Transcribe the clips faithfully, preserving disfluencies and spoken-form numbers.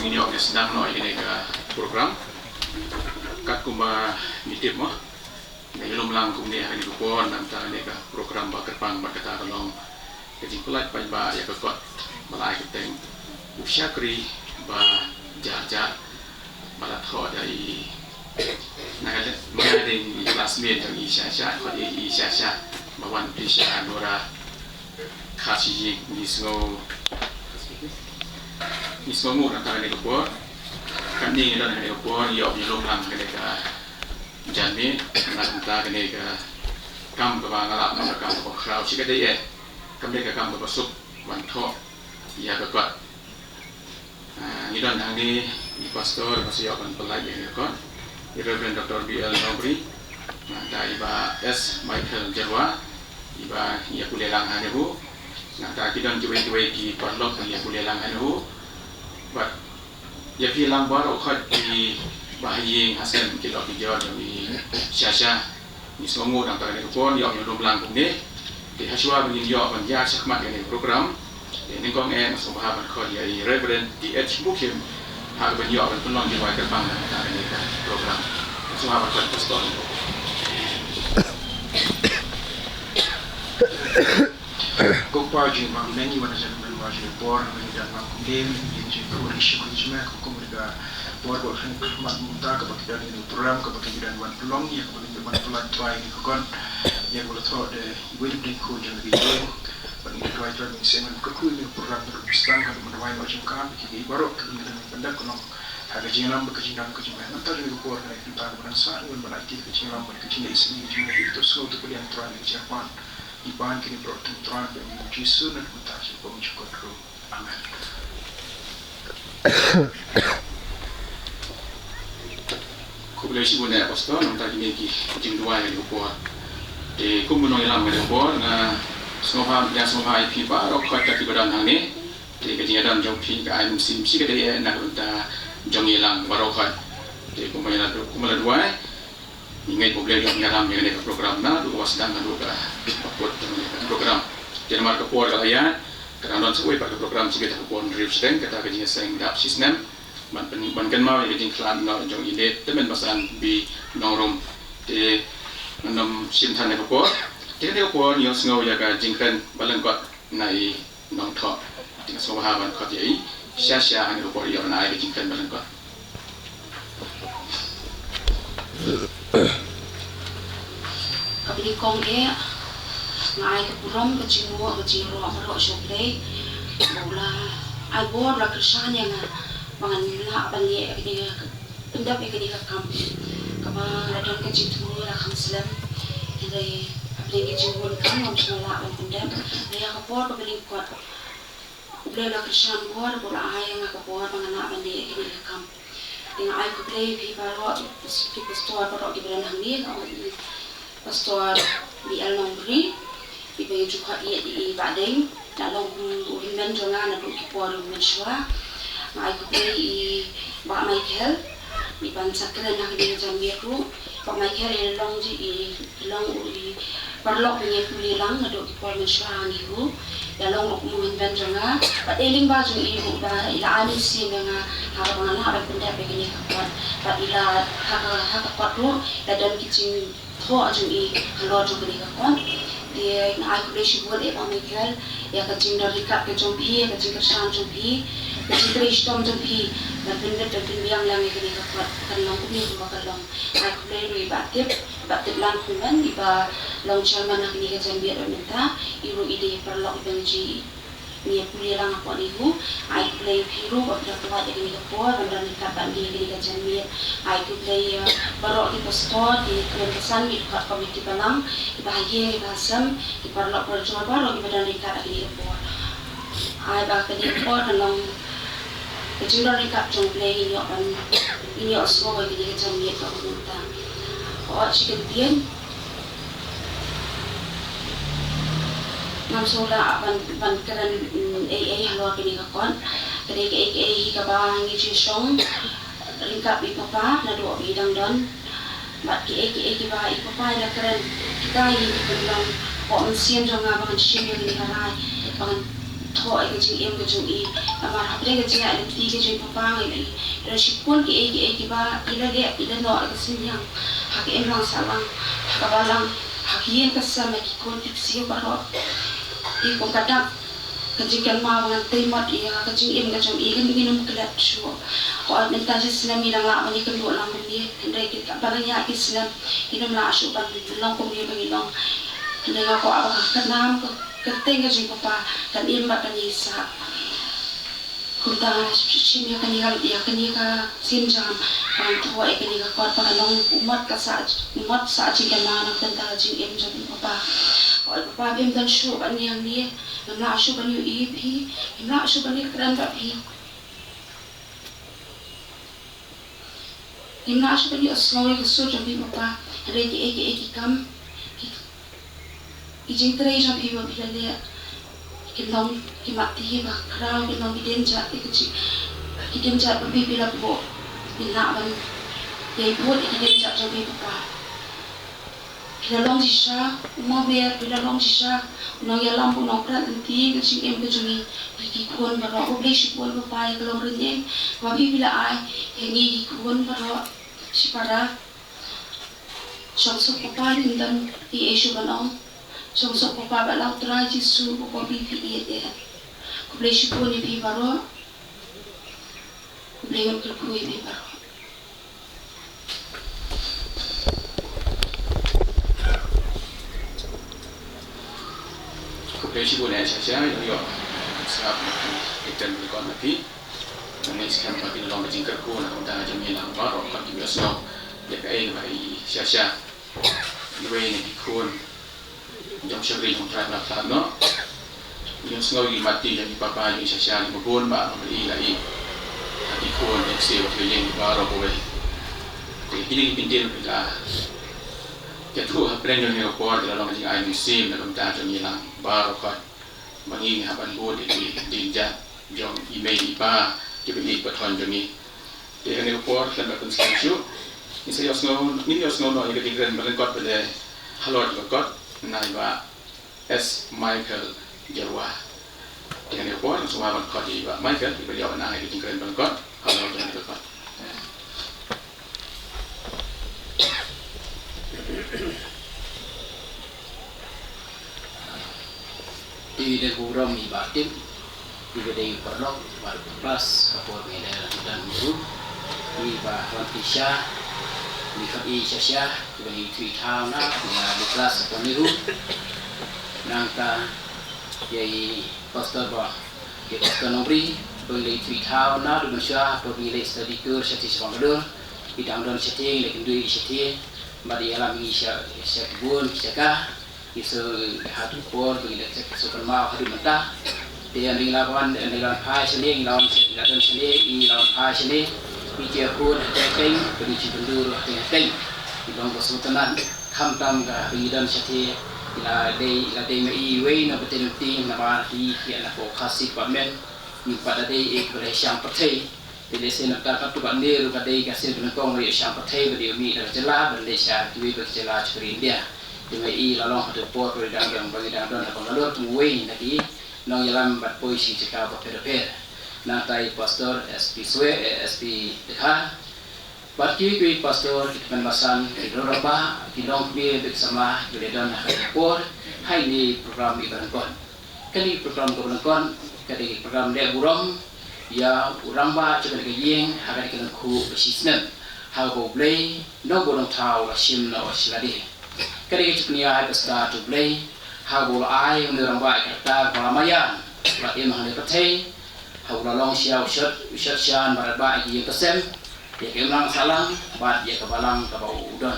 Ngi ïoh ngi sdang noh ïa kane ka program. Katkum ba ngi tip mo, ngi lum lang kumne ha kane ka por, namar kane ka program ba kyrpang bad kata ka long ka jingpyllait paidbah ïa ka kot ba la ai kyrteng U Shakri Ba Jar Jar, ba la thoh da i, na ka liang ma nga dei i classmate jong i Shasha, khot i Shasha, ba wan pynshai Nora. Kha shi jing ngi sngew, ngi sngewnguh na kane ka por. Katne ngi don ha kane ka por, ïoh ngi lum lang ha kane ka janmiet, na ka bynta kane ka kam kaba nga lah ban ong ka kam kaba khraw shi katdei eh. Kam dei ka kam kaba suk ban thoh ïa ka kot. Ah, ngi don hangne i pastor ba sa ïoh ban pynlait ïa ka kot, i Reverend Doctor B L Nongri, nangta i Bah S Michael Jyrwa, i ba ngi ïa pule lang hangne ho, nangta ki don kiwei kiwei ki paralok ba ngi ïa pule lang hangne ho. Bad ïa phi lang baroh khoit ki ba ha ïing ha sem ki lok ki jor jong i Shasha. Ngi sngewnguh na ka bynta kane ka por, ïoh ngi lum lang kumne. Te ha shuwa ba ngin ïoh ban ïaid shakhmat ïa kane ka program, te nyngkong eh nga sngewbha ban khot ïa i Reverend T H Mukhim ha kaba ïoh ban pynlong jingrwai kyrpang na ka bynta kane ka program. Nga sngewbha ban khot ïa i pastor. Ko Kpa jong ngi ba ha bneng, ngi wan ha jingmut ba jong ngi por, ngi don lang kumne, ngi ïeng jingkhuslai sha khuslai jong me, kum ka por ba ha khmat mynta kaba ki don ïa kane ka program, kaba ki don wan pynlong ïa kaba ki don wan pynlait ïa kane ka kot, ïa kaba la thoh da iwei na ki khun jong ngi, ba ngi duwai Trai ba ngin sa ïeng ban kyrkhu ïa kane ka program, kaba sdang ha kaba duwai noh jong ka, ba ki baroh kiba ngi don ban pyndep ka long ha ka jingïalam bad ka jingdon ka jingpynlong. Nangta jong ngi ka por kane, nangta kaba dang sah ngi wan ban aiti ka jingïalam bad ka jingïaisynei jong ngi, to sngewthuh pdiang Trai ïa ka jingïapan. Ngi pan kine baroh ha ka kyrteng Trai U Jisu, na ka bynta jong U Kpa jong ngi. Amen. Khublei shibun ïa i pastor, nangta kine ki jingduwai ha kane ka por. Te kum u nongïalam ha kane ka por, nga sngewbha, nga sngewbha ïa phi baroh khoit kiba don hangne. Te ka jingïadon jong phi ka ai mynsiem shi katdei eh na ka bynta jong ngi lang baroh khoit. Te kumba la, kumba la duwai, ngi ngeit ba U Blei u ïalam ïa kane ka program naduh kaba sdang haduh kaba kut jong kane ka program. Te namar ka por ka la ïaid, ka dang don sa kawei pat ka program shibit ha ka por hynriew shiteng, kata ka jingïaseng dap shisnem ban pyn, ban kynmaw ïa ka jingkhlad noh jong i Late Tymmen Basan B Nongrum. Te ngam shim than ïa ka por. Te kane ka por ngi ïohsngew ïa ka jingkren ba lyngkot na i nongthoh. Te nga sngewbha ban khot ïa i Shasha ha kane ka por ïa ban ai ka jingkren ba lyngkot. Kaba nyngkong eh, nga ai ka burom, ka jingmut, ka jingïaroh baroh sha U Blei ba u la ai bor, u la kyrshan ïa nga ba ngan lah ban leh ïa kane ka, pyndep ïa kane ka kam kaba la don ka jingthmu, la kham slem. Hynrei hapdeng ka jingwun kam ngam shym la lah ban pyndep. Ïa ka por kaba nyngkot, U Blei u la kyrshan bor, u la ai ïa nga ka bor ba ngan lah ban leh ïa kane ka kam. Te nga ai khublei ïa phi baroh, phi pastor baroh kiba don hangne, ka ong i Pastor B L Nongri, iba ïa ju khot ïa i Bah Deng, la long u hynmen jong nga naduh ki por mynshuwa. Nga ai khublei ïa i Bah Michael, iba ngi sa kren ha kane ka janmiet ruh. Bah Michael i long ji i, i long u i paralok ba ngi ïa pule lang naduh ki por mynshuwa ha ngi hu. I la long ruh kum u hynmen jong nga. Bad dei lyngba jong i ruh ba i la ai mynsiem ïa nga ha kaba ngan lah ban pyndep ïa kane ka kot. Bad i la ha ka, ha ka kot ruh la don ki jing thoh jong i halor jong kane ka kot. Te nga ai khublei shibun eh Bah Michael ïa ka jingdon ryngkat ka jong phi, ïa ka jingkyrshan jong phi, ka jingtrei shitom jong phi ban pyndep, ban pynbiang lang ïa kane ka kot, kan long kumne kumba ka long. Nga ai khublei ruh ïa i Bah Tip, Bah Tip Langkmen, iba long chairman ha kane ka janmiet mynta, i ruh i dei paralok iba ngi ju ngi ïa pule lang hapoh ngi hu. Ai khublei ïa phi ruh ba phi la pynlait ïa kane ka por ban don ryngkat bad ngi ha kane ka janmiet. Ai khublei ïa baroh ki pastor, ki kren basan, ki dkhot komiti balang, kiba ha ïing, kiba ha sem, ki paralok parajor baroh kiba don ryngkat ha kane ka por. Ai ba kane ka por kan long ka jingdon ryngkat jong U Blei, ngin ïoh ban, ngin ïoh sngew ïa kane ka janmiet kaba mynta. Ka ot shi kyntien. Ngam sngewlah ban, ban kren, mm, ei ei halor kane ka kot. Ka dei kaei kaei hi kaba ngi ju shong ryngkat bad i papa naduh ba i dang don. Bad kiei kiei kiba i papa i la kren, kita hi ki pynlong hapoh mynsiem jong nga ba ngan shim ïa kane ka rai, ba ngan thoh ïa ka jingim ka jong i. Namar hapdeng ka jingïaid lynti ka jong i papa nga ïohi don shibun kiei kiei kiba i la leh i la noh ïa ka synñiang ha ka imlang sahlang, ha ka balang, ha ka ïing ka sem, ha ki khun ki ksiew baroh. Te kum ka dak ka jingkynmaw ba ngan tei mot ïa ka jingim ka jong i, ngan, ngin ym klet shuh. Hooid, mynta shi snem ngi dang lah ban ïakynduh lang kumne, hynrei ki, ba nang ïaid ki snem ngin ym lah shuh ban long kumne ba ngi long. Hynrei nga kwah ba ka nam ka kyrteng ka jong i papa kan im bad ban ïaisah. Kumta nga shim ïa kane ka, ïa kane ka sienjam ban thoh ïa kane ka kot ba kan long u mot ka sah, u mot sah jingkynmaw na ka bynta ka jingim jong i papa. Hooid papa, phim don shuh bad ngi hangne, ngim lah shuh ban ïohi ïa phi, ngim lah shuh ban ïakren bad phi. Ngim lah shuh ban ïohsngew ïa ka sur jong phi papa. Hynrei kiei kiei ki kam, ki, ki jingtrei jong phi ba phi la leh, ki long ki matti ba khraw, ki long ki dienjat, ki, ki dienjat ba phi, phi la buh. Ngin lah ban ïai bud ïa ki dienjat jong phi papa. Phi la long shisha u mawer, phi la long shisha u nongïalam, u nongpynlong lynti ka jingim ka jong ngi, ïa ki khun baroh. Khublei shibun papa ïa ka longrynïeng ba phi, phi la ai ïa ngi ki khun baroh shipara. Shong suk papa, ngim don ei ei shuh ban ong. Shong suk papa, bad la U Trai Jisu papa, phi, phi ïeit ïa. Khublei shibun ïa phi baroh. Khublei, ngan kyrkhu ïa phi baroh. Khublei shibun eh Shasha, ïa ïoh sngap ïa ka jingkren balyngkot na phi. Ngi skhem ba phin long ka jingkyrkhu na ka bynta jong ngi lang baroh, kat kiba ïohsngew ïa kaei kaba i Shasha, iwei na ki khun jong shakri jong U Trai ba la khlad noh. Ngi ïohsngew ïa ki matti jong ki papa jong i Shasha, ki ba bun ba, ba i la i ha ki khun, ki ksiew, ki ïing, baroh kawei. Te kine ki kyntien ki la ïathuh hapdeng jong kane ka por ki la long ka jingai mynsiem na ka bynta jong ngi lang baroh, kat ba ngi hap ban bud ïa ki dienjat jong i mei i pa, kiba ïeit ba thoh jong ngi. Te kane ka por khlem da pynskhem shuh, ngin sa ïohsngew, ngin ïohsngew noh ïa ka jingkren balyngkot ba la halor ïa ka kot na i Bah S Michael Jyrwa. Te kane ka por ngin sa wan ban khot ïa i Bah Michael, i ba ïoh ban ai ïa ka jingkren balyngkot halor ïa kane ka kot. Te da ka burom i Bah Tim, i ba dei u paralok, i ba dei u klas, ha ka por ba ngi dei la ki don ruh, i Bah Wan Pisha, i Khot i Shasha, i ba dei u three thaw na, i ba dei u klas ha ka por ni ruh. Nangta ïa i Pastor Bah, ïa i Pastor Nongbri, ba ngi dei u three thaw na, du mynshuwa ha ka por ba ngi dei study tour shatei sha Bangalore, i dang don shatei, ngi dei kynduh shatei, bad i ïalam ngi sha, sha ki bun ki jaka. Ngi shu ha tu por ba ngi da check shu kynmaw haduh mynta. Te ynda ngi la wan, ynda ngi la wan phai shane, ngi la wan, ngi la don shane, ngi la wan phai shane, ngi ïa khun hatei hatei, ba ngi shu kynduh ruh hatei hatei. Ngi long ba sngewtynnat, khamtam ka ba ngi don shatei, ngi la dei, ngi la dei ma iwei na ba tei lynti, namar ki, ki na ko Khasi department, ngi pat da dei eh ba la shang pyrthei. Te lehse nangta katto katne ruh ka dei ka sien ba nyngkong ba ïoh shang pyrthei ba dei u mih na ka jylla ban leit sha kiwei pat ki jylla jong ka ri India. Te nga i la long ha tu por ba dang dang ba ngi dang don ha Bangalore kum uwei na ki nongïalam bad poi sha ki jaka bapher bapher. Nangta i Pastor S P Swe, eh, S P Dkhar. Bad kiwei kiwei pastor, ki tymmen basan, ki rangbah, ki longkmie bad ki samla, ki la don ha kane ka por, ha ine i program i ba nyngkong. Kane ka program kaba nyngkong, kane ka program leh burom ïa u rangbah jong kane ka ïing ha kane ka lyngkhuh ba shisnem, ha kaba U Blei Nongbuh Nongthaw u la shim noh sha lade. Kane ka jingpynïaid ba stad U Blei, ha kaba u la ai une u rangbah ïa ka rta kaba la maïan, ba im hangne pyrthei, ha u la long sha u shot, u shot shan ba radbah ïa ki ïing ka sem, ïa ka imlang sahlang bad ïa ka balang kaba u don.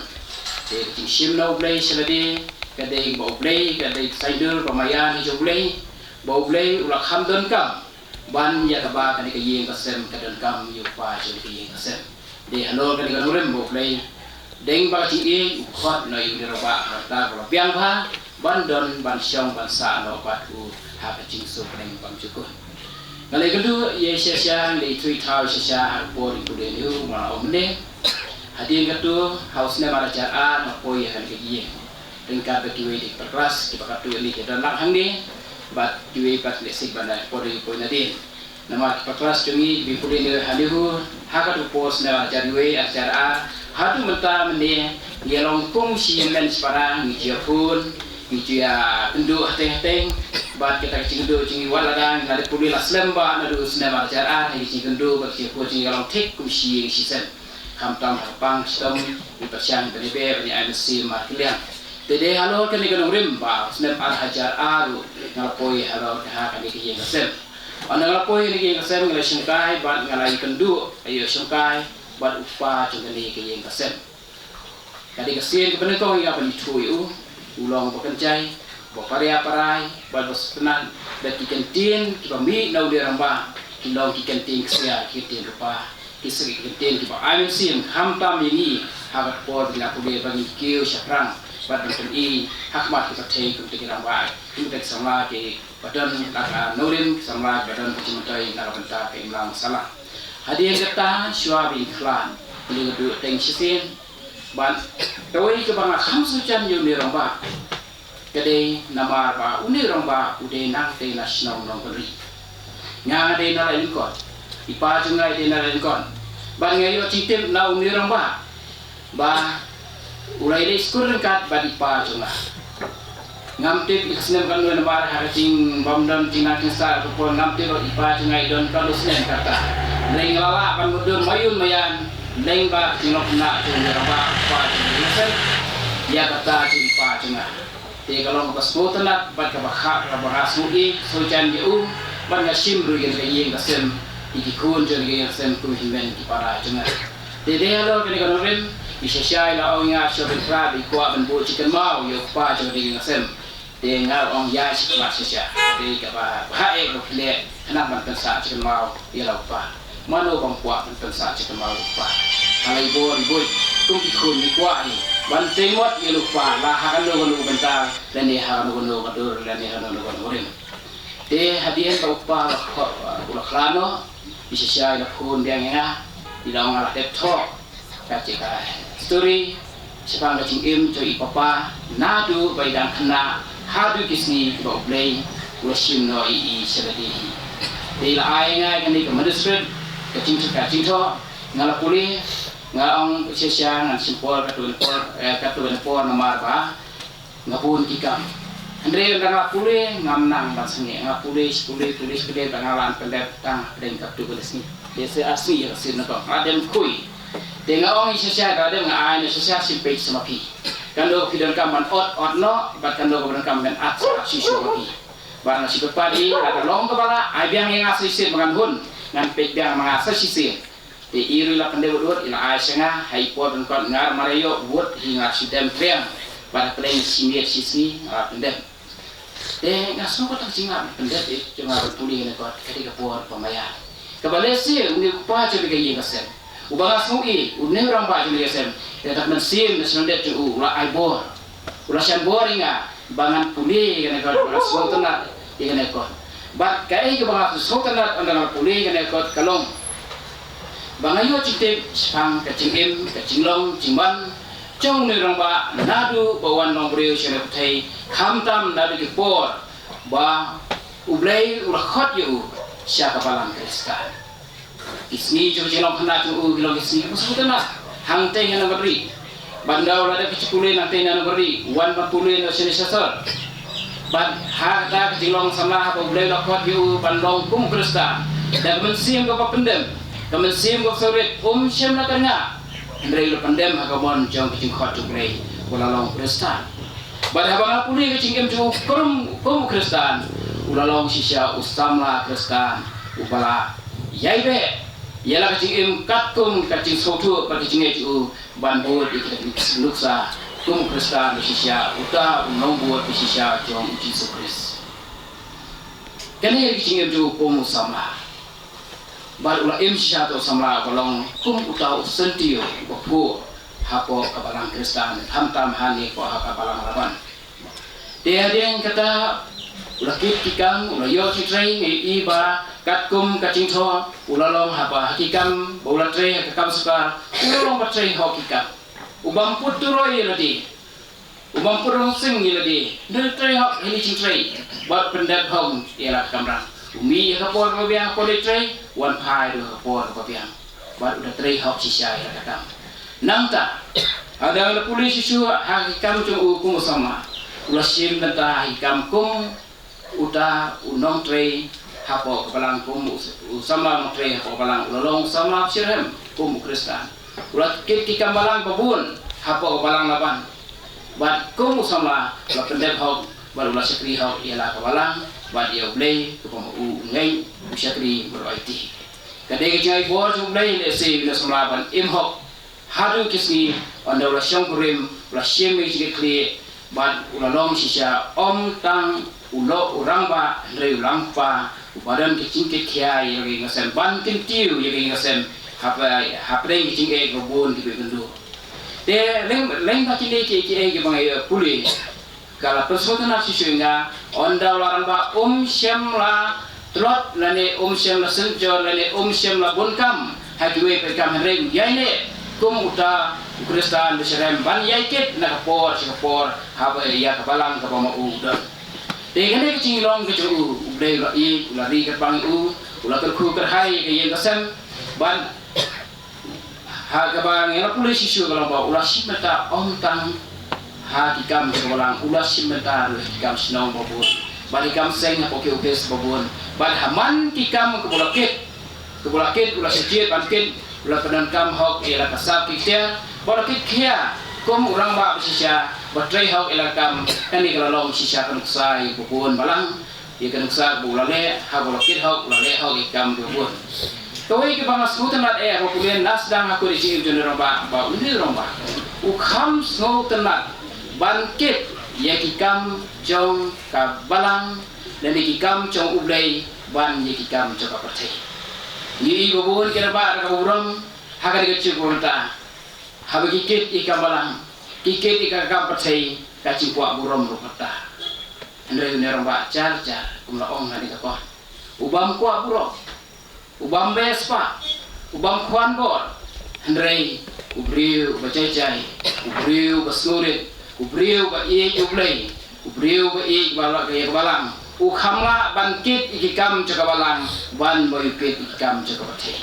Te ka jingshim na U Blei sha lade ka dei ba U Blei ka dei ka saiñdur ba maïan jong U Blei, ba U Blei u la kham donkam ban ïa kaba kane ka ïing ka sem ka donkam ïa u kpa jong ka ïing ka sem. Te halor kane ka nongrim ba U Blei, dei ba ka jingïeit u khot noh ïa une u rangbah ha ka rta kaba biang bha, ban don, ban shong, ban sah noh bad u ha ka jingsuk bneng bymjukut. Nga la ïakynduh ïa i Shasha, nga la ïathuh thaw ïa i Shasha ha ka por i kut ïa u, ma la ong mynne. Hadien katto, ha u snem ar hajar ar nga poi ha kane ka ïing ryngkat bad kiwei de ki para klas kiba katto ïa ngi ki don lang hangne. Bad kiwei pat lehse ban da poi poi nadien. Namar ki pathras jong ngi ba pule ne ha Lihu ha ka tu por snem ar hajar wei ar hajar ar haduh mynta mynne ngi long kum shi hynmen shi para ngi ju ïa phone ngi ju ïa kynduh hateng hateng. Bad kata ka jingkynduh jong ngi wat lada ngi la dep pule la slem bha naduh snem ar hajar ar ngi ju kynduh bad ka jingkynduh jong ngi ka long thik kum shi ïing shi sem. Khamtam ha ka pang shitom ngi pyrshang ban ïa beh ban ïa ai mynsiem markylliang. Te dei halor kane ka nongrim ba snem ar hajar ar ruh nga la poi halor ka ha kane ka ïing ka sem. Ynda nga la poi kane ka ïing ka sem nga la shongkai bad nga la ïakynduh ïa u shongkai bad u kpa jong kane ka ïing ka sem. Ka dei ka sien kaba nyngkong ïa nga ban ithuh ïa u, u long uba kynjai, uba paria parai bad uba sngewtynnat. Bad ki kyntien kiba mih na une u rangbah ki long ki kyntien ksiar, ki kyntien lypa, ki sngewthuh, ki kyntien kiba ai mynsiem khamtam ïa ngi ha ka por ba ngi la pule ba ngin kiew shaphrang bad ban pyni ha khmat ki pyrthei kum ki rangbah, kum ki samla, kiba don na ka nongrim, ki samla kiba don ka jingmyntoi na ka bynta ka imlang sahlang. Hadien kata shuwa ba ngin khlad, ngin ïakynduh teng shisien. Bad kawei kaba nga kham sngewtynnat ïa une u rangbah ka dei namar ba une u rangbah u dei nangtei na shnong Nongbynrih. Nga nga dei na Lailyngkot, i pa jong nga i dei na Lailyngkot. Bad nga ïoh jingtip na une u rangbah ba u la ïaleh skul ryngkat bad i pa jong nga. Ngam tip ïa ka snem kano namar ha ka jingbym don jingnang jingstad ka por ngam tip ba i pa jong nga i don katno snem kata. Hynrei nga la lah ban mutdur maïun maian lyngba ka jinglong khynnah jong u rangbah, u pa jong u Joseph, ïa kata jong i pa jong nga. Te ka long kaba sngewtynnat bad kaba kha, kaba nga sngewieit sngewtynnat ïa u bad nga shim ruh ïa ka ïing ka sem, ïa ki khun jong ka ïing ka sem kum hynmen ki para jong nga. Te dei halor kane ka nongrim i Shashai la ong ïa nga shuwa ban khlad i kwah ban buh jingkynmaw ïa u kpa jong ka ïing ka sem. Te nga ong ïa shi khmat shisha. Te kaba bha eh ba phi leh khnang ban pynsah jingkynmaw ïa la u kpa. Mano bym kwah ban pynsah jingkynmaw ïa u kpa? Ha la i bor i buit kum ki khun ngi kwah hi ban trei mot ïa la u kpa, la ha kano kano ka bynta lane ha kano kano ka dur lane ha kano kano ka rim. Te hadien ba u kpa u la khlad noh, i Shashai i la phone biang ïa nga, i la ong nga la dep thoh ka jaka story shaphang ka jingim jong i papa naduh ba i dang khynnah haduh ki sngi ba U Blei u la shim noh ïa i sha lade hi. Te i la ai ïa nga kane ka manuscript, ka jingthoh, ka jingthoh, nga la pule, nga ong shisha ngan shim por katto katne por, eh, katto katne por namar ba nga bun ki kam. Hynrei ynda nga pule ngam nang ban sangeh, nga pule shi pule pule shi pule ba nga la pyndep tang hapdeng katto katne sngi. Te sa ar sngi ïa ka sien na ka nga dem khui. Te nga ong ïa i Shashai ba dem nga ai na i Shashai shim peit sa ma phi. Kano ka phi donkam ban ot ot noh bad kano ka phi donkam ban at at shuh shuh ma phi. Bad nga shu kyrpad ïa i lada long kaba lah ai biang ïa nga sa shisien ba ngan hun, ngan peit biang ma nga sa shisien. Te i ruh i la pyndep wut wut, i la ai sha nga ha i por ryngkat, nga ruh mar ïoh wut hi nga shu dem triang. Bad ha pdeng shi miet shi sngi nga la pyndep. Te nga sngew kata ka jingïap pyndep eh jong nga ban pule kane ka kot, ka dei ka por ba maian. Kaba lehse une u kpa jong ka ïing ka sem, uba nga sngew ïeit, une u rangbah jong ka ïing ka sem, ïa ka mynsiem na shnong Dep jong u, u la ai bor. U la shah bor ïa nga ba ngan pule ïa kane ka kot, ba ngan sngewtynnat ïa kane ka kot. Bad kaei kaba nga sngewtynnat ynda nga pule ïa kane ka kot ka long ba nga ïoh jingtip shaphang ka jingim, ka jinglong jingman jong une u rangbah naduh ba u wan long briew sha kane ka pyrthei, khamtam naduh ki por ba U Blei u la khot ïa u sha ka balang Khristan. Ki sngi jong ka jinglong khynnah jong u ki long ki sngi kiba sngewtynnat hangtei ha Nongbynrih. Bad ynda u la dep ka jingpule nangtei na Nongbynrih, u wan ban pule na shane sha sor. Bad ha kata ka jinglong samla haba U Blei u la khot ïa u ban long kum u Khristan, da ka mynsiem kaba pyndem, ka mynsiem kaba sawrit, um shym la tyrngah. Hynrei u la pyndem ha ka mon jong ka jingkhot jong U Blei, u la long u Khristan. Bad haba nga pule ka jingim jong u kum, kum u Khristan, u la long shisha u samla Khristan uba la ïai beh ïa la ka jingim katkum ka jingsngewthuh bad ka jingngeit jong u ban bud ïa kita ki nuksa kum u Khristan ba shisha, uta u nongbud ba shisha jong u Jisu Khrist. Kane ka jingim jong u kum u samla. Bad u la im shisha uta u samla uba long kum uta u syntiew uba phuh hapoh ka balang Khristan, khamtam hangne hapoh ha ka balang Laban. Te hadien kata u la kit ki kam, u la ïoh ki trei, ngi i ba katkum ka jingthoh u la long haba ha ki kam ba u la trei ha ka kam sorkar, u la long ba trei hok ki kam. U bym put turoi ïa lade. U bym pynrung sing ïa lade, hynrei trei hok ha ine i jingtrei, bad pyndep hok ïa la ka kamram. U mih ha ka por kaba biang ha ka por trei, wan phai ruh ha ka por kaba biang. Bad u da trei hok shisha ïa la ka kam. Nangta, hadien ba la pule shisha ha ki kam jong u kum u samla, u la shim bynta ha ki kam kum uta u nongtrei hapoh ka balang, kum u, u samla nongtrei hapoh ka balang, u la long u samla shitrhem kum u Khristan. U la kit ki kam balang ba bun hapoh ka balang Laban. Bad kum u samla u la pyndep hok, bad u la shakri hok ïa la ka balang, bad ïa U Blei, kaba ma u u ngeit, u shakri bad u aiti. Ka dei ka jingai bor jong U Blei, lehse u samla ban im hok haduh ki sngi, ynda u la shong kurim, u la shim ïa ki jingkitkhlieh, bad u la long shisha, ym tang u lok u rangbah, hynrei u long kpa, uba don ka jingkitkhia ïa ka ïing ka sem, ban kyntiew ïa ka ïing ka sem hapdeng, hapdeng ki jingeh ba bun kiba ïakynduh. Te lem, lem bad kine ki, ki, kiba nga ïa pule, ka la pynsngewtynnat shisha ïa nga, ynda u la rangbah um shym la tlot lane um shym la synjor lane um shym la bun kam ha kiwei pat ki kam, hynrei u ïaineh kum uta u Khristan ba shitrhem ban ïai kit na ka por sha ka por haba ïa ka balang kaba ma u u don. Te kane ka jinglong ka jong u, U Blei u la ïeit, u la ri kyrpang ïa u, u la kyrkhu kyrhai ïa ka ïing ka sem, bad ha kaba ngi la pule shisha ka long ba u la shim bynta ym tang ha ki kam jong ka balang, u la shim bynta ruh ha ki kam shnong ba bun, bad ki kam seng hapoh ki ophis ba bun, bad ha man ki kam kaba u la kit, kaba u la kit, u la shah jied ban kit, u la pyndonkam hok ïa la ka sap ki ktien, bad u la kit khia kum u rangbah ba shisha ba trei hok ïa la ka kam. Kane ka la long shisha ka nuksa ïa ba bun balang, ïa ka nuksa ba u la leh, haba u la kit hok, u la leh hok ïa ki kam kiba bun. Kawei kaba nga sngewtynnat eh, haba pule, nga sdang ha ka jingim jong une u rangbah, ba une u rangbah u kham sngewtynnat ban kit ïa ki kam jong ka balang, lane ki kam jong U Blei ban ïa ki kam jong ka pyrthei. Ngi i ba bun ki rangbah da kaba burom ha kane ka juk ba mynta, haba ki kit ïa ki kam balang, ki kit ïa ka kam pyrthei, ka jingkwah burom ruh kata. Hynrei une u rangbah jar jar, kum la ong ha kane ka por, u bym kwah burom, u bym beh spah, u bym khwan bor. Hynrei u briew uba jai jai, u briew uba sngewrit, u briew uba ïeit ïa U Blei, u briew uba ïeit ïa ka balang, u kham lah ban kit ïa ki kam jong ka balang ban ba u kit ïa ki kam jong ka pyrthei.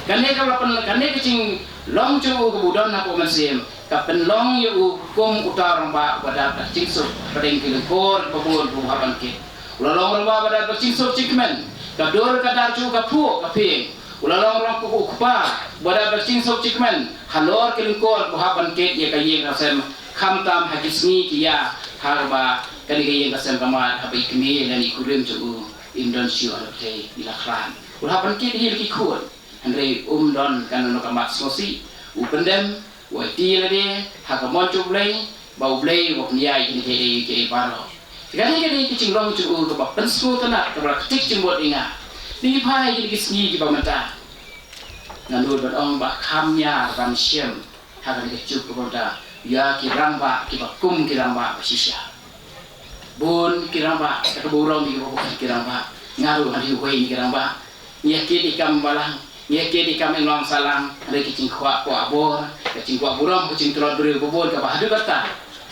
Kane ka la pyn, kane ka jinglong jong u kaba u don hapoh mynsiem, ka pynlong ïa u kum uta u rangbah uba dap da ka jingsuk hapdeng ki lyngkor ba bun ba u hap ban kit. U la long rangbah uba dap da ka jingsuk jingkmen, ka dur ka dar jong u ka phuh ka phieng. U la long rangbah, u kpa uba dap da ka jingsuk jingkmen halor ki lyngkor ba u hap ban kit ïa ka ïing ka sem, khamtam ha ki sngi ki ïa, haba kane ka ïing ka sem ka mad, haba i kmie lane i kurim jong u im don shuh ha pyrthei, i la khlad. U la hap ban kit hi ïa ki khun, hynrei um don kano kano ka mat sngewsih. U pyndem, u aiti ïa lade ha ka mon jong U Blei, ba U Blei u pynïaid ïa kine kiei kiei baroh. Te kane ka dei ka jinglong jong u kaba pynsngewtynnat, kaba la ktik jingmut ïa nga. Ngi phai ha kine ki sngi kiba mynta, nga nud ban ong ba kham ñiar ban shem ha kane ka juk kaba mynta ïa ki rangbah kiba kum ki rangbah ba shisha. Bun ki rangbah, ka burom ïa kiba bun ki rangbah. Nga ruh nga dei uwei na ki rangbah. Ngi ïa kit ïa ki kam balang, ngi ïa kit ïa ki kam imlang sahlang, hynrei ka jingkwah, kwah bor, ka jingkwah burom, ka jingtlot briew ba bun kaba haduh katta.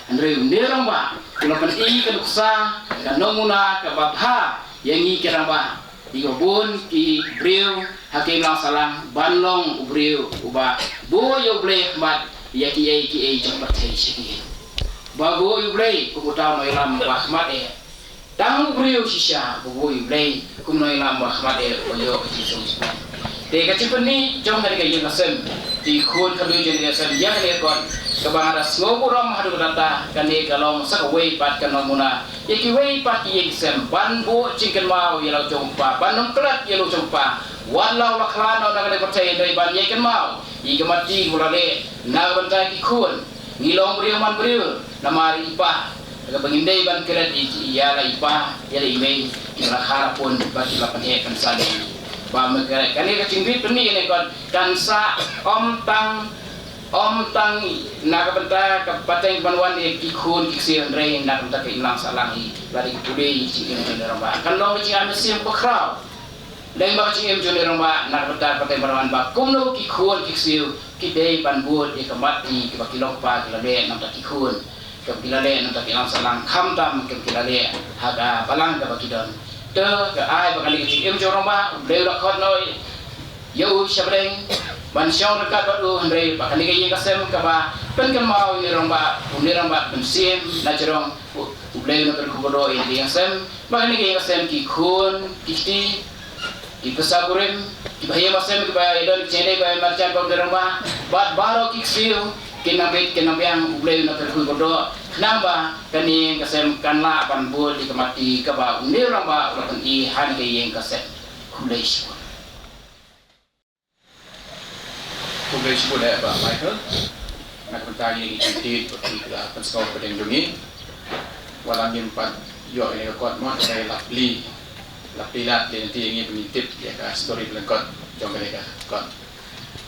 Hynrei une u rangbah u la pyni ka nuksa, ka namuna kaba bha ïa ngi ki rangbah, ïa kiba bun ki briew ha ka imlang sahlang, ban long u briew uba buh ïa U Blei ha khmat ïa kiei kiei jong ka pyrthei sha ki. Ba buh ïa U Blei kum uta u nongïalam ba ha khmat eh. Tang u briew shisha ba buh ïa U Blei kum u nongïalam ba ha khmat eh, uba ïoh ka jingsuk jingpynim. Te ka jingpyni jong kane ka ïing ka sem, ki khun khyndiat jong kane ka sem, ïa kane ka kot, kaba nga da sngewburom haduh katta, kane ka long sa kawei pat ka namuna ïa kiwei pat ki ïing ki sem ban buh jingkynmaw ïa la u jong u kpa, ban ym klet ïa la u jong u kpa. Wat la u la khlad noh na kane ka pyrthei, hynrei ban ïai kynmaw ïa ka mat jong u ba u la leh na ka bynta ki khun. Ngi long briew man briew namar i pa, kaba ngim dei ban klet ïa la i pa ïa la i mei, kiba la kha la pun bad kiba la pynheh pynsan ïa ngi. Ba ma kane ka jingbit pyni kane ka kot kan sah ym tang, ym tang na ka bynta ka pateng ban wan ïa ki khun ki ksiew, hynrei na ka bynta ka imlang sahlang hi. Lada ngi pule ïa ka jingim jong une u rangbah, kan long ka jingai mynsiem bakhraw. Lem bad ka jingim jong une u rangbah na ka bynta ka pateng ban wan, ba kumno ki khun ki ksiew ki dei ban bud ïa ka mat ki, kiba ki longkpa ki la leh na ka bynta ki khun. Kaba ki la leh nangta ki ïalam sahlang khamtam kaba ki la leh ha ka balang kaba ki don. Te ka ai ba kane ka jingim jong u rangbah, U Blei u la khot noh ïa u sha bneng ban shong ryngkat bad u, hynrei ba kane ka ïing ka sem kaba pynkynmaw ïa une u rangbah, une u rangbah mynsiem na jrong, U, U Blei u la pynkup kyrdoh ïa kane ka ïing ka sem, ba kane ka ïing ka sem ki khun ki kti, ki pisa kurim, kiba ha ïing ba sem, kiba ïadon ki jingïadei ba marjan bad une u rangbah, bad baroh ki ksiew kin nang bit kin nang biang, U Blei un nang kyrkhu kyrdoh, khnang ba kane ka ïing ka sem kan lah ban bud ïa ka mati kaba une u rangbah u la pyni ha kane ka ïing ka sem. Khublei shibun. Khublei shibun eh Bah Michael. Na ka bynta ïa kine ki ktien ba phi la pynsngew hapdeng jong ngi. Wat la ngim pat ïoh ïa ka kot mo, hynrei la plie, la plie lad lei lynti ïa ngi ba ngin tip ïa ka story ba lyngkot jong kane ka kot.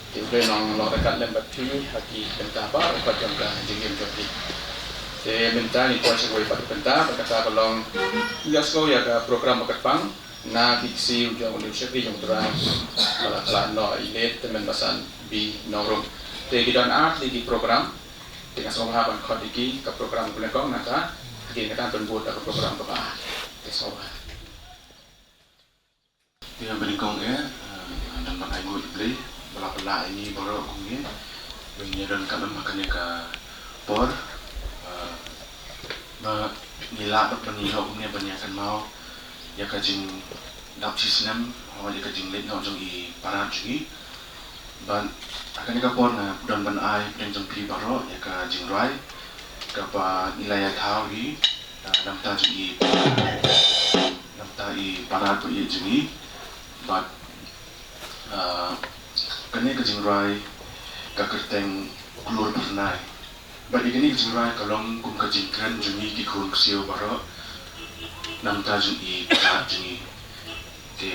Te U Blei un long ryngkat lem bad phi ha ki bynta baroh jong ka jingim jong phi. Te mynta ngin poi sha kawei pat ka bynta, bad kata ka long, ïohsngew ïa ka program ba kyrpang na ki ksiew jong une u shakri jong U Trai ba la khlad noh, i Late Tymmen Basan B Nongrum. Te ki don ar tylli ki program. Te nga sngewbha ban khot ïa ki, ka program kaba nyngkong, nangta ha kane ka dang pynbud da ka program kaba ar. Te sngewbha. Te ba nyngkong eh, eh, dang ban ai nguh ïa U Blei ba la pynlah ïa ngi baroh kumne ba ngin ïa don ka lem ha kane ka por, eh, ba ngi lah bad ba ngi ïoh kumne ban ïa kynmaw ïa ka jingdap shisnem, hooid, ïa ka jingleit noh jong i para jong ngi. Bad ha kane ka por nga don ban ai pdeng jong phi baroh ïa ka jingrwai kaba ngi la ïa thaw hi, ah, na bynta jong i, na bynta i para ba ïeit jong ngi. Bad, ah, kane ka jingrwai ka kyrteng Klur Phyrnai. Bad ïa kane ka jingrwai ka long kum ka jingkren jong ngi ki khun ksiew baroh na bynta jong i para jong ngi. Te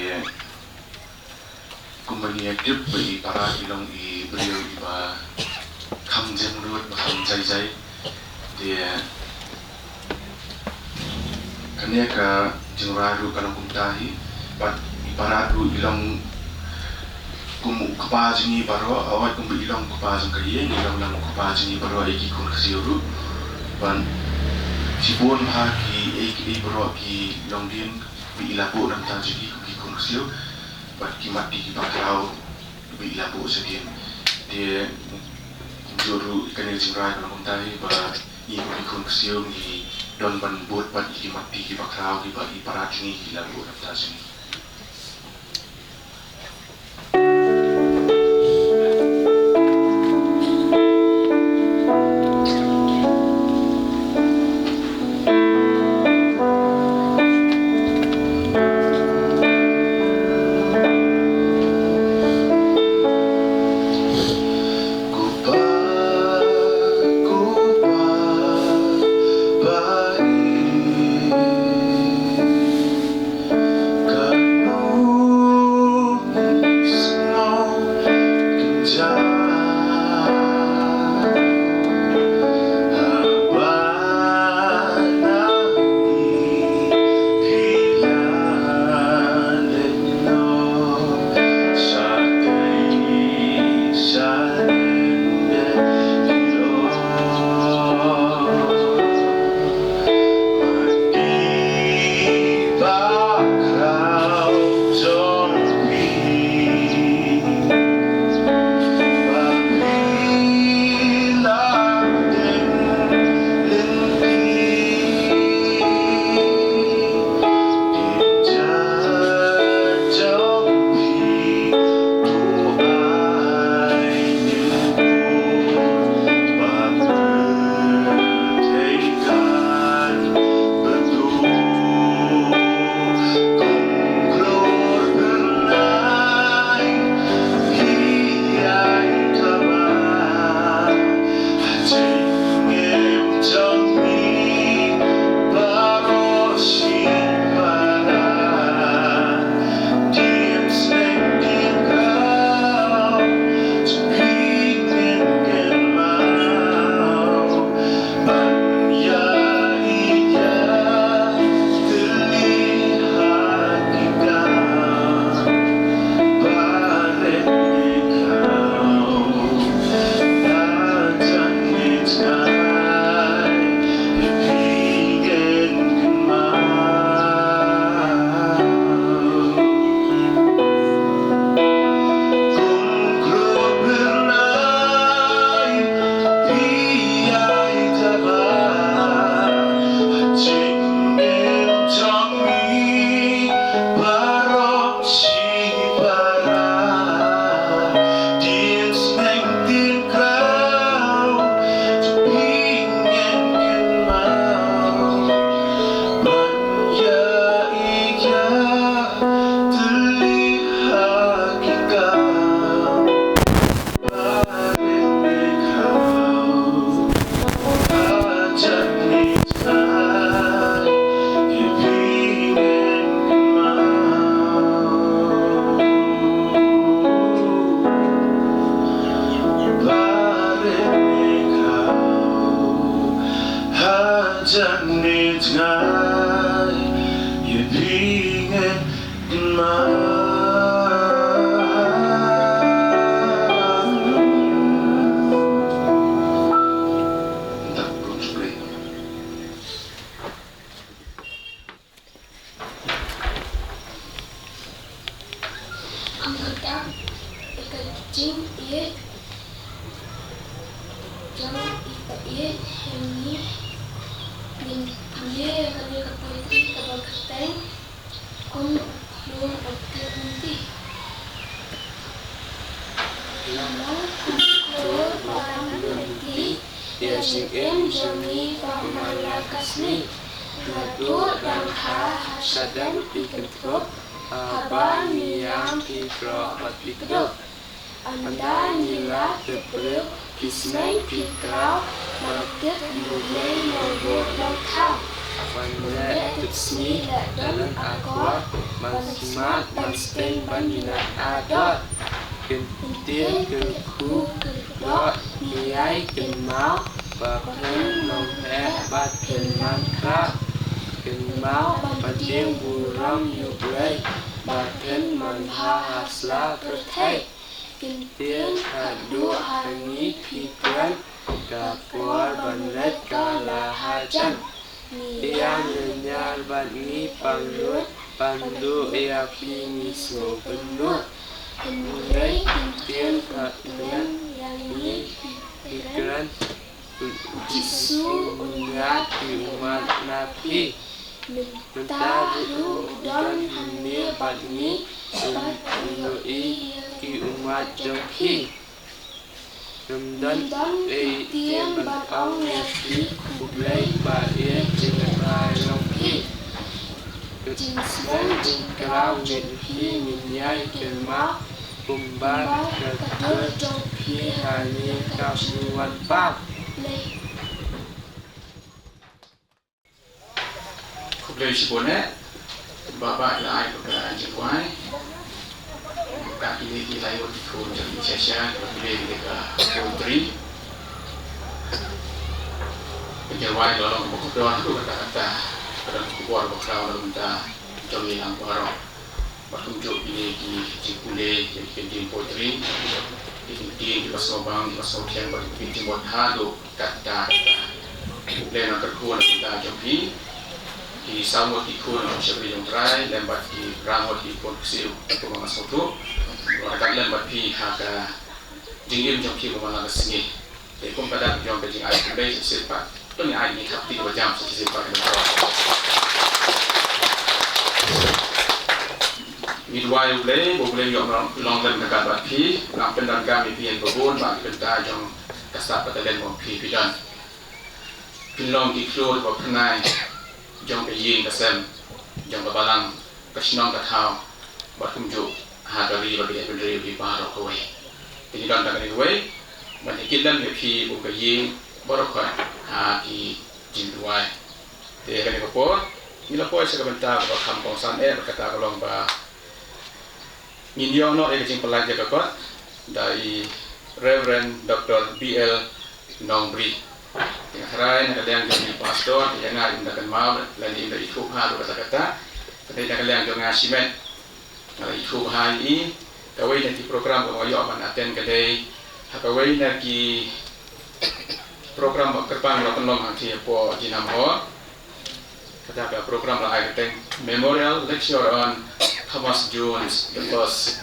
kumba ngi ïa tip ba i para i long i briew iba kham jemnud, ba kham jai jai. Te kane ka jingrwai ruh ka long kumta hi, bad i para ruh i long kum u kpa jong ngi baroh, hooid, kumba i long u kpa jong ka ïing, i long lang u kpa jong ngi baroh ïa ki khun ksiew ruh. Bad shibun bha kiei kiei baroh ki longdien ba i la buh na bynta jong ngi kum ki khun ksiew, bad ki matti kiba khraw ba i la buh sha ki. Te kumjuh ruh kane ka jingrwai ka long kumta hi, ba ngi kum ki khun ksiew ngi don ban bud bad ïa ki matti kiba khraw kiba i para jong ngi ki la buh na bynta jong ngi. Tonight, you're being in my Kum kata, ïa ka jingïeit jong i Paid ha ngi, ngin pule ïa kane ka poetry kaba kyrteng Kum u khlur u tip lynti. Namar kum u khlur ba tip lynti, ïa jingim jong ngi ba man la ka sngi. Naduh dang kha ha shadem phi kynthup, haba ngi ïam phi khrok bad phi kdup. Ynda ngi la tip briew, phi sneng phi kraw, ban tip ïa U Blei Nongbuh Nongthaw. Ban leh tip sngi leh don akor, ban smat ban sting ban minot adot. Kin ktien kyrkhu kyrdoh, ngi ai kynmaw, ba phin nongheh bad phin nang krap. Kynmaw ban tieng burom ïa U Blei, ba phin manbha ha sla pyrthei. Kin tieng haduh ha ngi phi kren, ka por ban leit ka la hajan. Ngi ïa lynñiar bad ngi pang lut, ban duh ïa phi ngi sngewbynnud. Hynrei kin tieng haduh ïa ngi phi kren, U Jisu un ïaid ki ummat na phi. Mynta ruh u don hangne bad ngi, bad u ïohi ki ummat jong phi. Ngim don ei ei ban ong ïa phi, khublei ba ïeit jingïarai jong phi. Ka jingsneng jingkraw jong phi ngin ïai kynmaw, kumba ka dur jong phi ha ngi ka ju wan paw. Khublei shibun eh, Bah Bah, la ai bad ka jingduwai. Ka kine ki lai wat ki khun jong i Cheshire, ka kine ki ka poetry. Ka jingduwai ka long ba khublei haduh katta katta, ka don ka khubor ba khraw na ka bynta jong ngi lang baroh. Bad kumjuh kine ki jingpule, ki, ki jingpoetry, ki jingpule kiba sngewbang, kiba sngewthiang, bad ki jingmut haduh katta katta. Khublei na ka khun na ka bynta jong phi. Ki saw ngut ki khun na ka shakri jong Trai, lem bad ki phra ngut ki khun ksiew, kumba nga sngewthuh. Bad lem bad phi ha ka jingim jong phi kumba la ka sngi. Te kum ka dak jong ka jingai khublei shisien pat, to ngi ai ngi thap kti kaba jam shisien pat. Ngi duwai U Blei, ba U Blei un ïoh long, long lem ryngkat bad phi, nang pyndonkam ïa phi ha kaba bun bad ki bynta jong ka sap ka talent ba phi phi don. Phin long ki khlur ba phyrnai jong ka ïing ka sem, jong ka balang, ka shnong ka thaw, bad kumjuh ha ka ri bad ka jaitbynriew hi baroh kawei. Te ngi don tang kane kawei ban ïa kit lem ïa phi kum ka ïing baroh kawei ha ki jingduwai. Te ha kane ka por ngi la poi sha ka bynta kaba kham kongsan eh, bad kata ka long ba ngin ïoh noh ïa ka jingpynlait ïa ka kot da i Reverend Doktor B L Nongbri. Te nga tharai na ka liang jong i pastor, te ïa nga im da kynmaw lane im da ithuh bha ruh kata kata. Te na ka liang jong nga shimet nga la ithuh bha ïa i. Kawei na ki program ba nga ïoh ban attend ka dei ha kawei na ki program ba kyrpang ba la pynlong hangtei hapoh Jinam Hall. Kata ka program la ai kyrteng Memorial Lecture on Thomas Jones the First.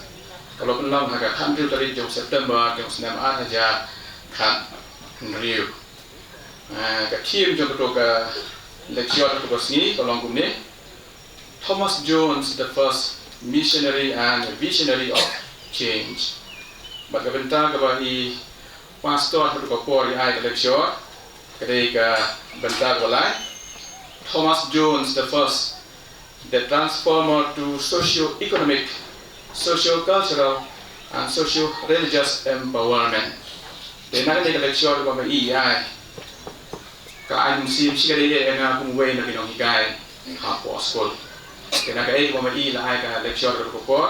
Ka la pynlong ha ka khathynriew tarik jong September jong snem ar hajar khathynriew. Ah, ka theme jong kato ka lecture kato ka sngi ka long kumne: Thomas Jones the First, Missionary and Visionary of Change. Bad ka bynta kaba i pastor ha kato ka por i ai ka lecture ka dei ka bynta kaba lai: Thomas Jones the First, the transformer to socio-economic, socio-cultural and socio-religious empowerment. Te na kane ka lecture kaba ma i ai, ka ai mynsiem shi ka dei ïa nga kum uwei na ki nonghikai hapoh skul. Te na kaei kaba ma i la ai ka lecture kato ka por,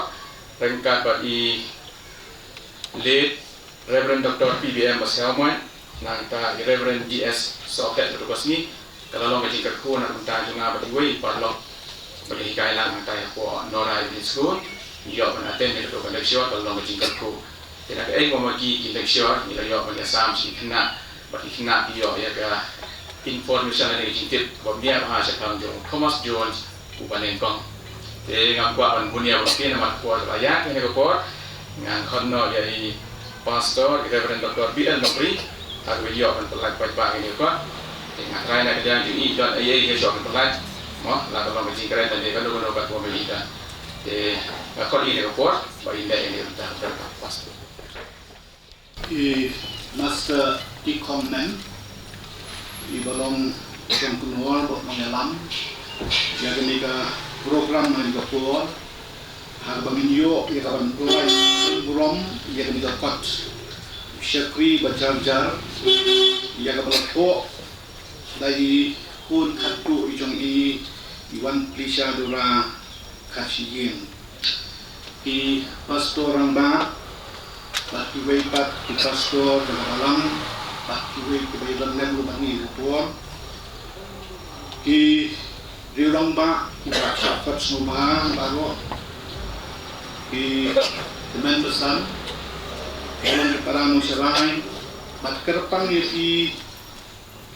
ryngkat bad i late Reverend Doktor P B M Basaiawmoit, nangta i Reverend D S Sohkhet kato ka sngi, Ka la long ka jingkyrkhu na ka bynta jong nga bad iwei i paralok ba la hikai lang hangtai hapoh Nora Evening School. Ïoh ban attend ïa kato ka lecture ka la long ka jingkyrkhu. Te na kaei mo ma ki ki lecture ngi la ïoh ban ïasam sha ki khynnah bad ki khynnah ki ïoh ïa ka information lane ka jingtip ba mih bha shaphang jong u Thomas Jones uba nyngkong. Te ngam kwah ban bun ïa ba phi namar ka por ka la ïaid, kane ka por ngan khot noh ïa i Pastor, i Reverend Doctor B L Nongri, ha kaba ïoh ban pyllait paidbah ïa kane ka por. Te nga tharai na ka liang jong i don ei ei ha shuwa ban pyllait, mo, la ka long ka jingkren lane kano kano ka por ba i don. Te nga khot ïa kane ka por ba in leh ïa kane ka bynta, Pastor. I Master T. Kong Men, iba long jong Knorr bad nongïalam ïa kane ka program ha kane ka por, ha kaba ngin ïoh ïa ka ban pynlait burom ïa kane ka kot shakri ba jar jar, ïa kaba la thoh da i khun khatduh i jong i, i Wanplisha Dura Kharshiing. I Pastor Rangbah bad kiwei pat ki pastor jong ka balang bad kiwei kiba ïadon lem ruh bad ngi ha ka por, ki riew rangbah kiba shah khot sngewbha baroh, ki tymmen basan, ki para nongshakri, bad kyrpang ïa ki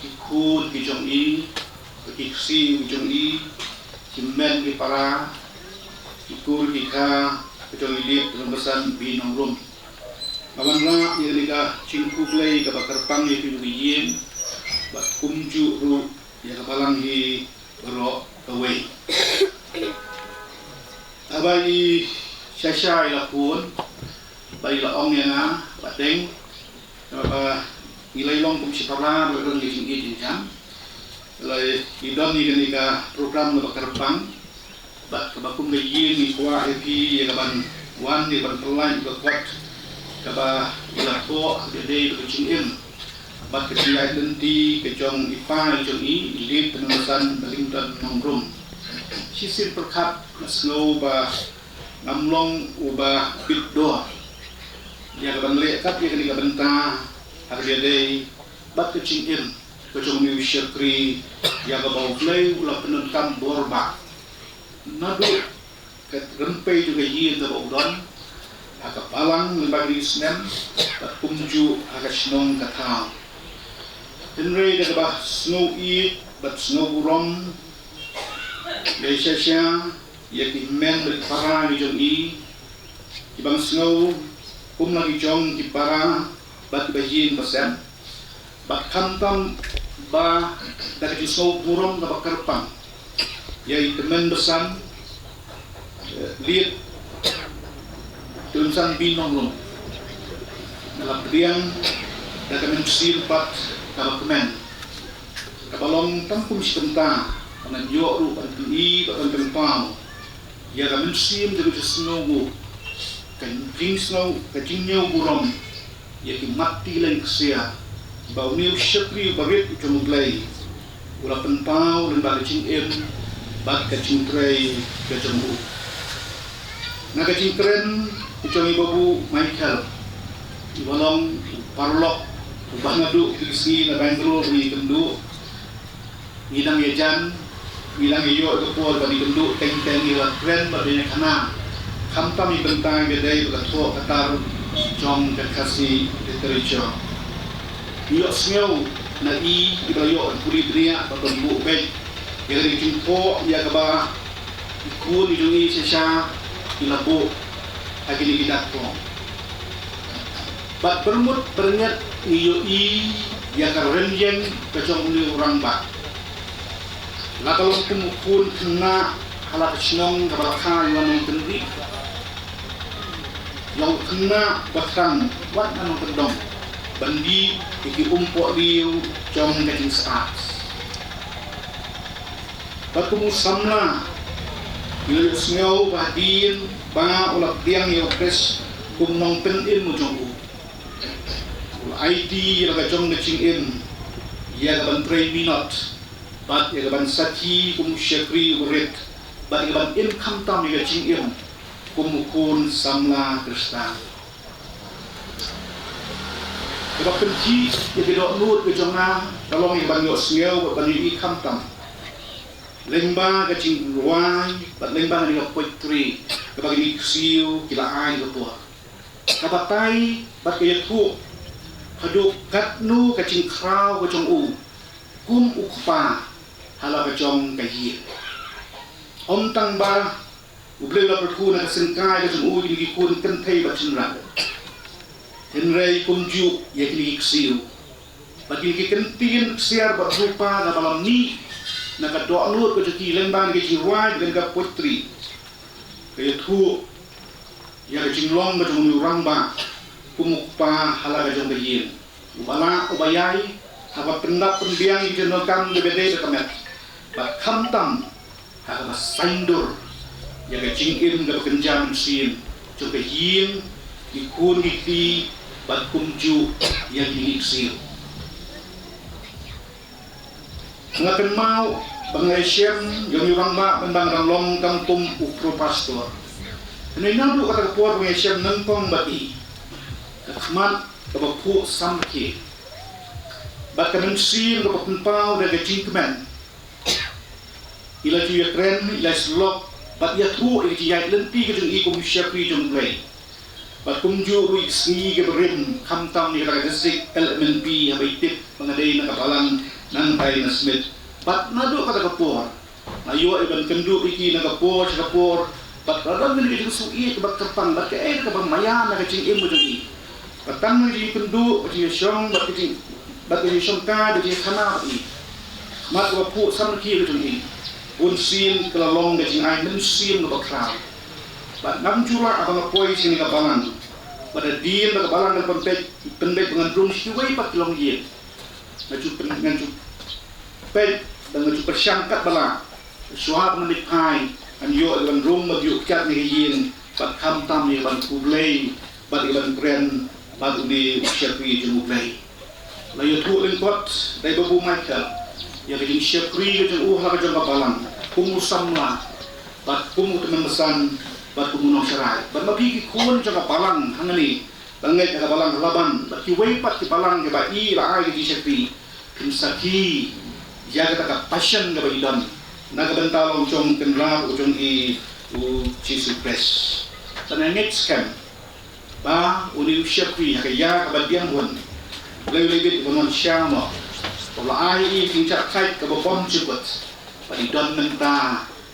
ki khun ki jong i, ki ksiew ki jong i, ki men ki para, ki kur ki kha ki jong i Liep Tymmen Basan B. Nongrum. Nga wanrah ïa kane ka jingkhublei kaba kyrpang ïa phi ki ïing bad kumjuh ruh ïa ka balang hi baroh kawei. Haba i Shasha i la phone bad i la ong ïa nga, Bah Teng, ba ngi la long kum shi para ba don ki jingïeit jingkam. La i don ïa kane ka program kaba kyrpang bad kaba kum ka ïing ngi kwah ïa phi ïa ka ban wan ïa ka ban pynlait ïa ka kot kaba i la thoh, ka dei ka jingim bad ka jingïaid lynti ka jong i pa i jong i, i Liep Tymmen Basan Bellington Nongrum. Shisien pyrkhat nga sngew ba ngam long uba bit dor ïa ka ban leh kat ïa kane ka bynta ha ka dei bad ka jingim ka jong une u shakri ïa kaba U Blei u la pyndonkam bor bha naduh ka rympei jong ka ïing kaba u don, ha ka balang lyngba kine ki snem, bad kumjuh ha ka shnong ka thaw. Hynrei da kaba sngew ïeit bad sngew burom ïa i Shasha, ïa ki men bad ki para ki jong i, kiba sngew kum la ki jong ki para bad kiba ïing ba sem, bad khamtam ba da ka jingsngew burom kaba kyrpang ïa i Tymmen Basan, eh, Liep Tymmen Basan B. Nongrum, nga la pdiang da ka mynsiem pat kaba kmen, kaba long tang kum shi bynta, ba ngan ïoh ruh ban pyni bad ban pynpaw ïa ka mynsiem jong ka jingsngew, ka jingsngew, ka jingñiew burom ïa ki mat tylli ïa ki ksiar ba une u shakri uba rit u jong U Blei u la pynpaw lyngba ka jingim bad ka jingtrei ka jong u. Na ka jingkren ka jong i Babu Michael, iba long u paralok uba naduh ki sngi na Bangalore ngi kynduh, ngi dang ïajan, ngi dang ïoh ka por ba ngi kynduh teng teng, ngi la kren bad ïakhana khamtam ïa ka bynta ka dei ba ka thoh ka tar jong ka Khasi Literature. Ngi ïohsngew na i, iba la ïoh ban pule bniah bad ban buh beit ïa ka jingthoh ïa kaba i khun i jong i Shasha i la buh ha kine ki dak thong. Bad byrmut byrngiat ngi ïohi ïa ka rynïeng ka jong une u rangbah. La ka long kum u khun khynnah ha la ka shnong kaba la kha ïa u nongkynrih, ïa u khynnah ba thrang wat na nongkyndong ban dih ïa ki umpohliew jong ka jingstad. Bad kum u samla, ngi la ïohsngew ba hadien ba u la pdiang ïa U Khrist kum nongpynim u jong u, u la aiti ïa la ka jong ka jingim ïa ka ban trei minot bad ïa ka ban sakhi kum u shakri uba rit bad ïa ka ban im khamtam ïa ka jingim kum u khun samla Khristan. Kaba pynjih ïa ka dohnud ka jong nga ka long ïa ka ban ïohsngew bad ban ïohi khamtam lyngba ka jingrwai bad lyngba ka poetry kaba kine ki ksiew ki la ai ha ka por. Ka batai bad ka ïathuh haduh katno ka jingkhraw ka jong u kum u kpa ha la ka jong ka ïing. Ym tang ba U Blei u la pyrkhu na ka syngkai ka jong u ïa kine ki khun kynthei bad shynrang, hynrei kumjuh ïa kine ki ksiew bad kine ki kyntien ksiar bad rupa kaba la mih na ka dohnud ka jong ki lyngba kine ki jingrwai bad kine ki poetry. Ka ïathuh ïa ka jinglong ka jong une u rangbah kum u kpa ha la ka jong ka ïing, uba lah uba ïai, haba pyndap pynbiang ïa ki jingdonkam kiba dei da ka met, bad khamtam ha kaba saiñdur ïa ka jingim kaba kynja mynsiem jong ka ïing, ki khun ki kti, bad kumjuh ïa kine ki ksiew. Nga kynmaw ba nga ïashem ïa une u rangbah mynba nga dang long tang kum u pro pastor. Hynrei naduh kata ka por ba nga ïashem nyngkong bad i, ka khmat kaba phuh samrkhie bad ka mynsiem kaba pynpaw da ka jingkmen, i la ju ïakren, i la ïasyllok bad ïathuh ïa ka jingïaid lynti ka jong i kum u shakri jong U Blei. Bad kumjuh ruh ïa ki sngi kiba rim, khamtam ïa kata ka district L M N P haba i tip ba nga dei na ka balang nangtai na Smit. Bad naduh kata ka por nga ïoh ïa ban kynduh ïa ki na ka por sha ka por. Bad la don kane ka jingsngewsih kaba kyrpang bad kaei kaba maïa na ka jingim ka jong i. Bad tang ka jingkynduh, ka jingïashong bad ka jing, bad ka jingïashongkai, ka jingïakhana bad i, khmat kaba phuh samrkhie ka jong i, bunsien ka la long ka jingai mynsiem kaba khraw. Bad ngam ju lah ba nga poi sha kane ka balang. Bad hadien ba ka balang ka la pynbeit, pynbeit ba ngan rung sha kiwei pat ki longïing, nga ju pyn, nga ju peit bad nga ju pyrshang katba lah. Shuwa ba ngan leit phai, ngan ïoh ïa ka ban rung bad ïoh kjat na ka ïing, bad khamtam ïa ka ban khublei bad ïa ka ban kren bad une u shakri jong U Blei. La ïathuh lyngkot da i Babu Michael ïa ka jingshakri ka jong u ha la ka jong ka balang kum u samla, bad kum u tymmen basan, bad kum u nongsharai. Bad ma phi ki khun jong ka balang hangne, ba ngeit ha ka balang ha Laban, bad kiwei pat ki balang kiba i la ai ka jingshakri, phin sakhi ïa kata ka passion kaba i don na ka bynta long jong u Kynrad u jong i, u Jisu Khrist. Bad nga ngeit skhem ba une u shakri ha ka ïa kaba diang bun, U Blei u la bit ban wan sha mo, u la ai i ka jingjahthait kaba bym jukut, bad i don mynta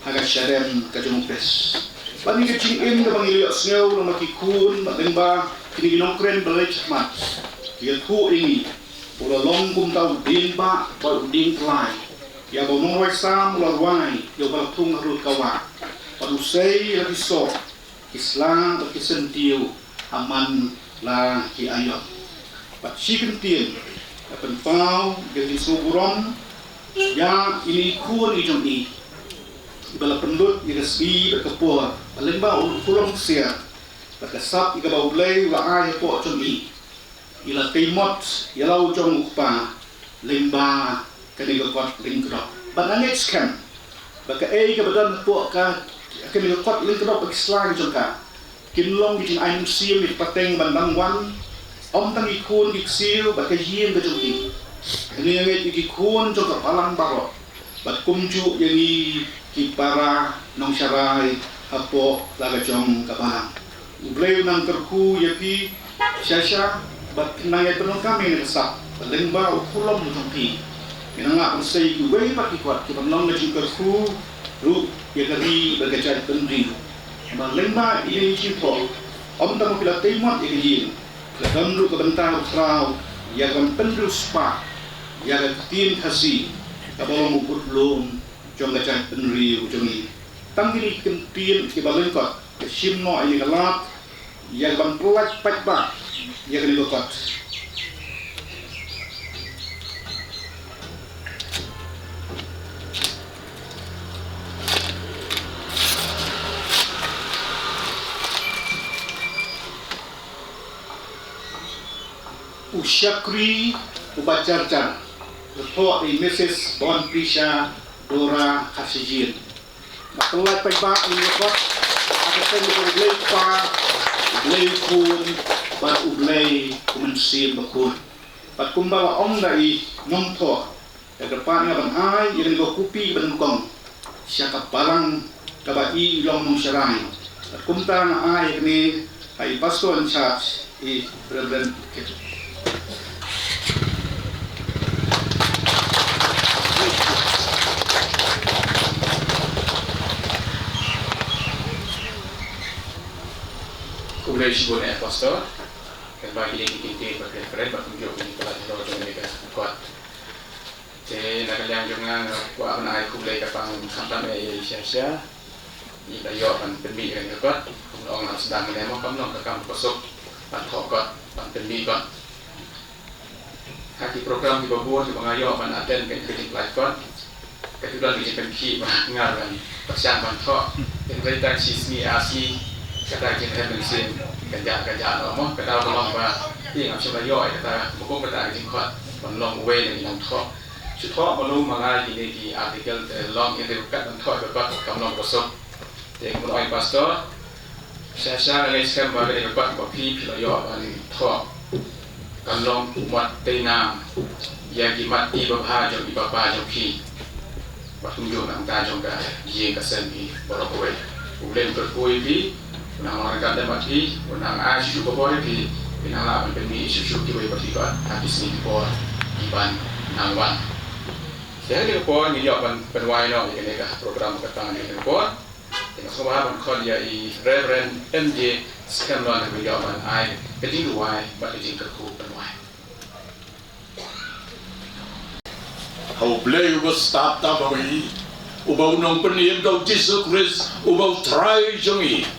ha ka shadem ka jong U Khrist. Bad ïa ka jingim kaba ngi la ïohsngew na ma ki khun, bad lyngba kine ki nongkren ba la leit shakhmat, ïathuh ïa ngi, u la long kumta u dieng bah bad u dieng tyllai. Ïa uba u nongrwai sam u la rwai, ïa uba la thung harud ka wah, bad u sei la ki soh, ki sla bad ki syntiew ha man la ki aïom. Bad shi kyntien ka pynpaw ïa ka jingsngewburom ïa ine i khun i jong i, iba la pynlut ïa ka sngi bad ka por, bad lyngba u khulom ksiar bad ka sap ïa kaba U Blei u la ai hapoh jong i, i la tei mot ïa la u jong u kpa lyngba kane ka kot lyngkdop. Bad nga ngeit skhem ba kaei kaba don hapoh ka, kane ka kot lyngkdop bad ki sla ki jong ka, kin long ki jingai mynsiem ïa ki pateng ban dang wan, ym tang ki khun ki ksiew bad ka ïing ka jong ki, hynrei nga ngeit ïa ki khun jong ka balang baroh, bad kumjuh ïa ngi ki para nongsharai hapoh la ka jong ka balang. U Blei un nang kyrkhu ïa phi shisha, bad phin nang ïa pynlong kam ïa ka sap, bad lyngba u khulom u jong phi, ngin nang lah ban sei kiwei pat ki kot ki ban long ka jingkyrkhu ruh ïa ka ri bad ka jaitbynriew. Bad lyngba ine i jingthoh, ym tang ba phi la tei mot ïa ka ïing, ka don ruh ka bynta kaba khraw ïa ka ban pynriewspah ïa ka ktien Khasi kaba long u budlum jong ka jaitbynriew jong ngi. Tang kine ki kyntien kiba lyngkot ka shim noh ïa kane ka lad ïa ka ban pyllait paidbah ïa kane ka kot. U shakri uba jar jar, ka thoh da i Missus Bonprisha Dora Kharshiing. Nga pynlait paidbah ïa kane ka kot ha ka kyrteng U Blei Kpa, U Blei Khun bad U Blei U Mynsiem Bakhuid. Bad kumba la ong da i nongthoh, da kyrpad nga ban ai ïa kane ka kopi kaba nyngkong sha ka balang kaba i long nongsharai. Bad kumta nga ai ïa kane ha i pastor in charge, i Reverend Kit. Khublei shibun eh pastor. Kynba kine ki ktien ba kren kren ba kumjuh kine ki la jalo jong kane ka kot. Te na ka liang jong nga nga kwah ban ai khublei ka pang khamtam eh ïa i Shasha. I la ïoh ban pynmih ïa kane ka kot. Kum la ong na sdang mynne mo kam long ka kam ka suk ban thoh kot ban pynmih kot. Ha ki program kiba bun kiba nga ïoh ban attend ka jingpynlait kot. Ka ju don ka jingpynkhih ba nga ban pyrshang ban thoh. Hynrei tang shi sngi ar sngi kata ka jingrhem mynsiem kan jah kan jah noh mo, kata ka long ba i ngam shym la ïoh ïa kata, ba kum kata ka jingkhot ban long uwei na ki nongthoh. Shu thoh malu ma nga kine ki article te long, hynrei kat ban thoh ïa ka kot kam long ka suk. Te kumno ong i pastor, Shasha, nga ngeit skhem ba kane ka kot ba phi, phi la ïoh ban thoh kan long u mat teinam ïa ki mat i babha jong i papa jong phi. Bad kumjuh na ka bynta jong ka ïing ka sem i baroh kawei. U Blei un kyrkhu ïa phi, un nang long ryngkat lem bad phi, un nang ai shuh shuh ka bor ïa phi, phin nang lah ban pynmih shuh shuh kiwei pat ki kot ha ki sngi ki por kiban nang wan. Te ha kane ka por ngin ïoh ban pynwai noh ïa kane ka program kata ha kane ka por. Te nga sngewbha ban khot ïa i Reverend M J Scanlon ban ïoh ban ai ka jingduwai bad ka jingkyrkhu pynwai. Ha U Blei uba stad tam jong ngi, uba u Nongpynim da U Jisu Khrist, uba U Trai jong ngi,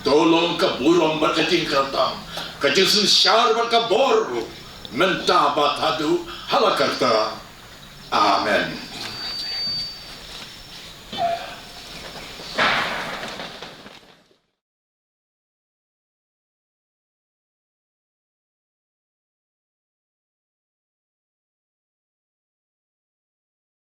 to long ka burom bad ka jingkyrtam, ka jingsynshar bad ka bor, mynta bad haduh hala karta. Amen.